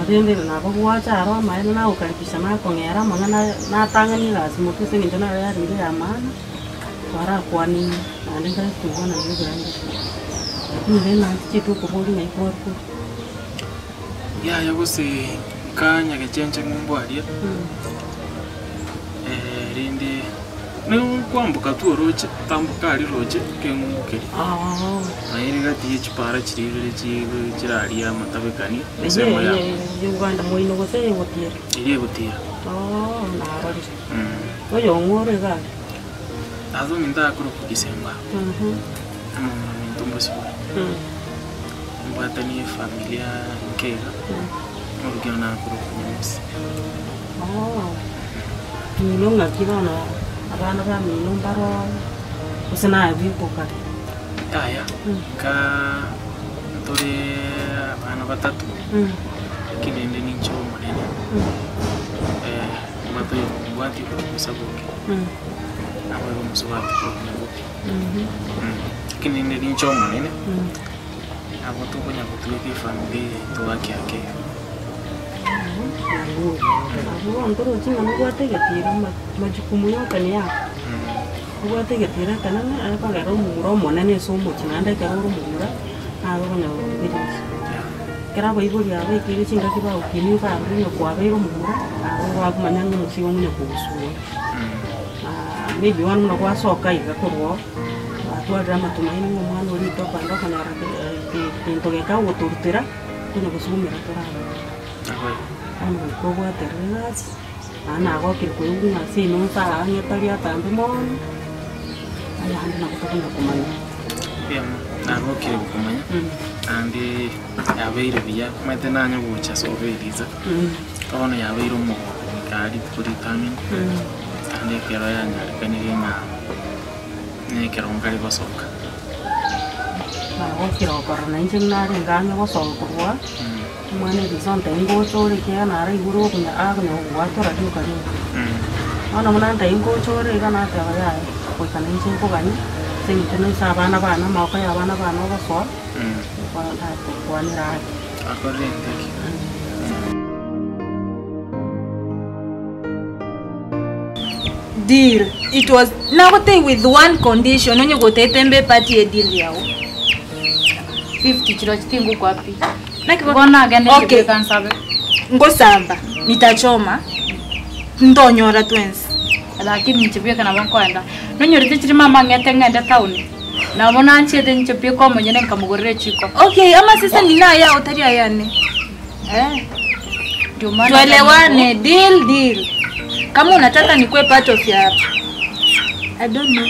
Rende nabo gwacha aro amaene nagokaribisha nakong'era amang'ana natang'ani egasi motwe ase eng'encho naro yarenge eya maana, twarakwanire naende nkare koigwana na ebirengo. Lakini rende naende tichieti okoboria ng'ai kware korwa. Yaya gose nka nyagechenche ng'umbu aria, rende nokwamboka tu oroche, tamboka aria roche keng'umbu keria. Naye ere gati ye chipara chiria ibere chigo chiraria amatabekani ensemo Eye yabo. eye Uganda moino gose egotiira? Eria egotiira. Oo narorire. Oyong'u ore iga aria? Tata ominto akorokwa Gisemba, omomura ominto mbosibore. Mbwatanie efamilia nke iga, omorokio nakorokwa Nyamusi. Mino ng'aki bono abana bamino mbaro gose naye bweka okare? Yaya, nka ntore abana batato, lakini rende ninche omonene, mbwate oyombwati okorokwa Sabuki, naboigo omosubati okorokwa Nyaboke. Lakini rende ninche omonene, nabo tokonya gotweka efamiri yaito ake ake iga. Abwo bono torochi ng'a nobwate egetiro ma- majukumu yote niyako. Obwate egetiro ekenene aye kogera omomura omonene ase omochie naende ekero ore omomura, naro okonyora kobirigia. Ekero abaibori aba baikeire chingaki bagokinia okarora onye kwabeire omomura, nabo bakomanya ng'a omosio omonye kogosura. Maybe bono buna gwasoka iga korwa oo, gwatwarire amatumaini ng'a omwana oria tokoenda okonyora gento geke agotorutera, konya gosumera tore abwo. Bono goika obwaterere egasi, naende nagokire koigwa ng'a ase ino nse aa ang'e tari atambe mono, ayande nabo tokonya komanya. Nagokire gokomanya, naende yabeire buya, omanyete nanye gocha ase obeiriza. Bono yabeire omogoko goika rituko ritang'ani, naende ekero yanyarekanire ng'a nekero nkare gosoka. Nagokire gokorora nainche narenge ang'e gosoka korwa aa, omwana ebisa ontebia ngocha ore ekiagera naraigure okonya akonya kogwatora rioka rioka. Bono buna antebia ngocha ore iga nateba yaya, goika nainche nkoganye, ase eng'encho naise abana bane amagoko ya abana bane ogosoa, bono ndakokwanera ake. Akorire engaki. Deal it was nagotebia with one condition onye gotete mbe part ye deal yago. 50 chirochio tingokwa pi. Naki bo- Bono agende Okay. kebeka nsabe. Ngosamba nitachoma ntonyora twensi. Lakini inche bweka nabo nkoenda. Nonyorete chiri mama ang'ete ng'ende town. Nabo nanchete inche bweka omonyene nkamogorera echiko. Okay amaseseni nayao tari ayane. Eh. Ndio maana Tuelewane deal deal. Kama unataka nikuwe part of your I don't know.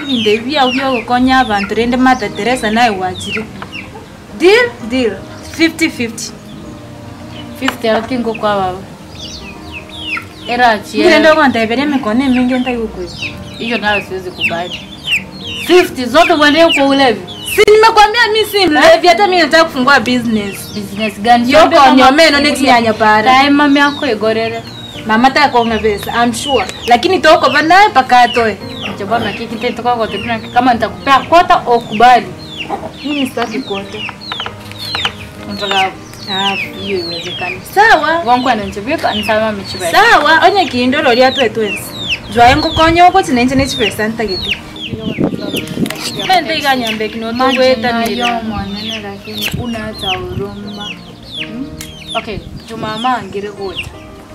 Ebinto ebi biao biogokonya abanto rende Mother Teresa naye gwachire. Deal deal 50 50. 50 aro tingokwa baba. Erachie. Inki rende ogonteberia emekano emenge ntari gokoigwa? Hiyo nayo siwezi kubali. 50 zote uendee kwa ulevi. Si nimekwambia mi si mlevi hata mi nataka kufungua business. Business gani? Yokonya omeno ne chinyanya para. Tae mami akoigorere. Mama takong'a besa I'm sure. Lakini tokoba naye mpaka atoe. Inche bono naki ekintente tokogotebia naki kama nitakupea kwota okubali. Mimi sitaki kwota. Unataka hiyo iwezekani. Sawa. Gonkwena inche bweka nsabe mami chibesa. Sawa onye kinde ororia atoe twensi. Jwaye ngokonya ogochi nainche ne chibesa ntagete. Mente iga nyambeki notogoetanera. Omonene lakini unata huruma. Hmm? Okay, jumama angire gocha.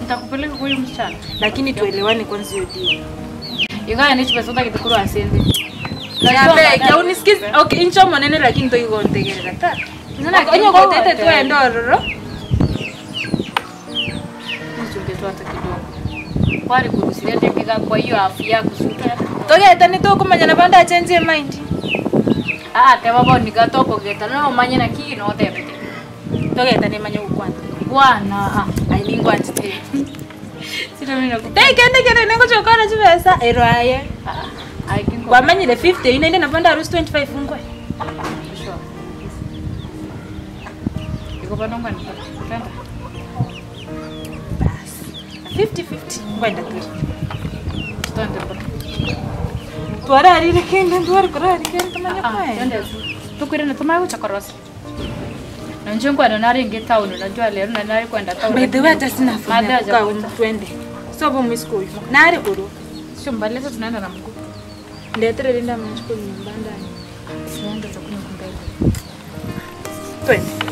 Nitakupeleka kwa huyu msichana. Lakini tuelewane kwanza hiyo deal. Igaya ne chibesa otagete korwa ase ende. Nyambeki aunisikize. Okay, inche omonene lakini toigontegerera ta. Onye gotete twende ororo. Nichunge tu hata kidogo. Kwari kurusiria ndege kwa hiyo afu yako suta. Togetane tokomanyana bande achenjie mind. Ah, teba bono niga tokogeta no omanye naki no otebete. Togetane manye gokwana. Bwana ah. Aye ningwanchete. Sina mimi nakupa. Tekende kende nengocha gokwana chibesa ero aye. Ah, ah, kingo. Kwamanyire 50 eyio naende nabo ndarusie 25 nkwe. Sure. Iko bado ngani? Twende. Bas. 50 50 nkwenda tore. Twende bro. Twararire kende ntware korari kende tomanye Ah, kwenda. twende. Tukwirane tumanye gocha korosia. Na inche nkwenda narenge etown unajua rero nari nare kwenda town By the way hata sina phone Mathe ya kukaa hajakuja. twende. Sobo mwisiko uyu. Nare kuru. Sio mbali sasa tunaenda na mguu. Ndetere linda mwisiko nyumba ndani. Tunaenda tukunywe mbele. Twende.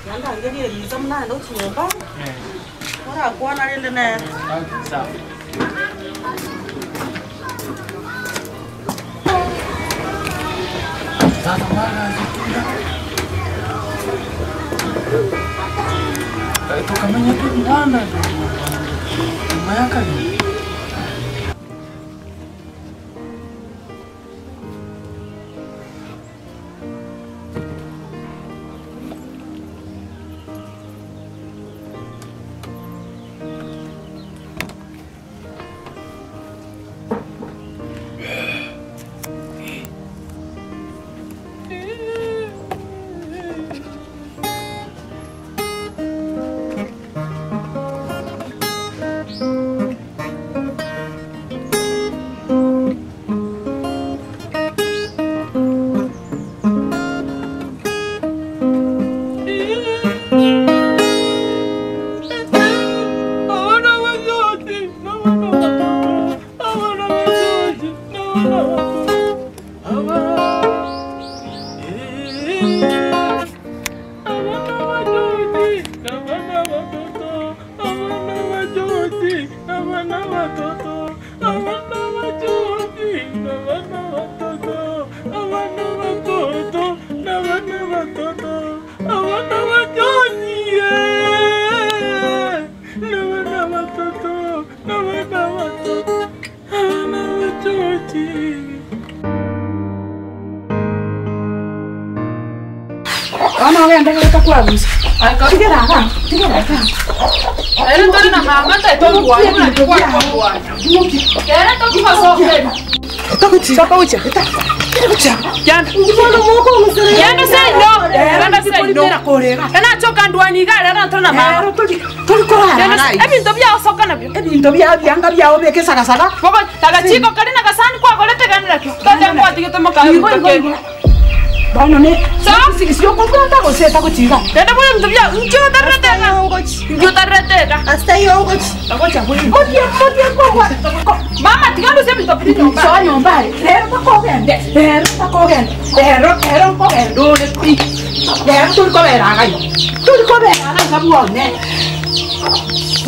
Yandangerie riza munande ochinyomba orakwana rende nere Sawa. Tata mara zitunda. Tukamenya tu mwana nyuma yake. Ona ogenda gũka kwaguca tigĩra aga tigĩra aga Ero tori na mama ta tongwa na kwa kwa. Kera to kwa so. Soka ucha Yanda say no. Yanda say no. Ena choka ndwani igare era tori na mama. tuli kũrara Ebinto bya soka nabyo. ebinto bia bianga biao bĩkĩcagacaga Boko tagachiko kari na kasani kwa golete ganira kyo. Tate kwa tigete moka. Igo, igo, igo. bono nĩ ciũkũbwata gũciĩta gũtiga Tenda bole mtu bya nkyo tarretega. Nkyo tarretega. Mũthiĩ mũthiĩ kũgwa Mama tigando se binto biri nyomba. coa nyũmba rĩ rero takũgende rero takũgende rero rero nkũgenda ũrĩ pi rero tũri kũberagai tũri kũberagai kabuone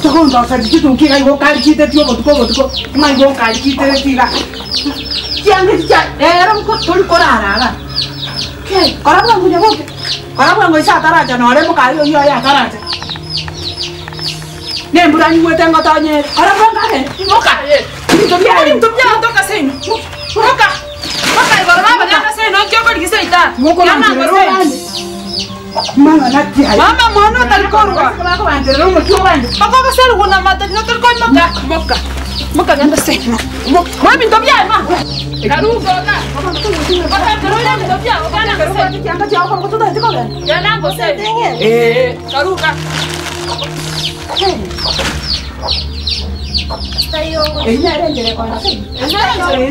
tũkũndoca gĩtũngi gũkarikitĩtie ũgũtukũ ũgũtukũ mai gũkarikitĩrĩtiga ciangĩ cia rero tũri kũraraga kora bwangu nyaboke kora bwangu icataraja na ũrĩa mũkari ũyũ oya ataraja nĩ mbura nyuĩte ngotonyere kora bwangu age Moka. Bintu bya Bintu bya toka seno. Moka. Moka igoro baba gana seno nkyo kori giseita. Mama mwana talikorwa. Bako basere guna mata no talikoi moka. Moka. Moka ganda seno. Moka. Bintu bya ma. Karugo ga. Baka karugo bintu bya ogana seno. Yana go seno. Eh, karuga. Ase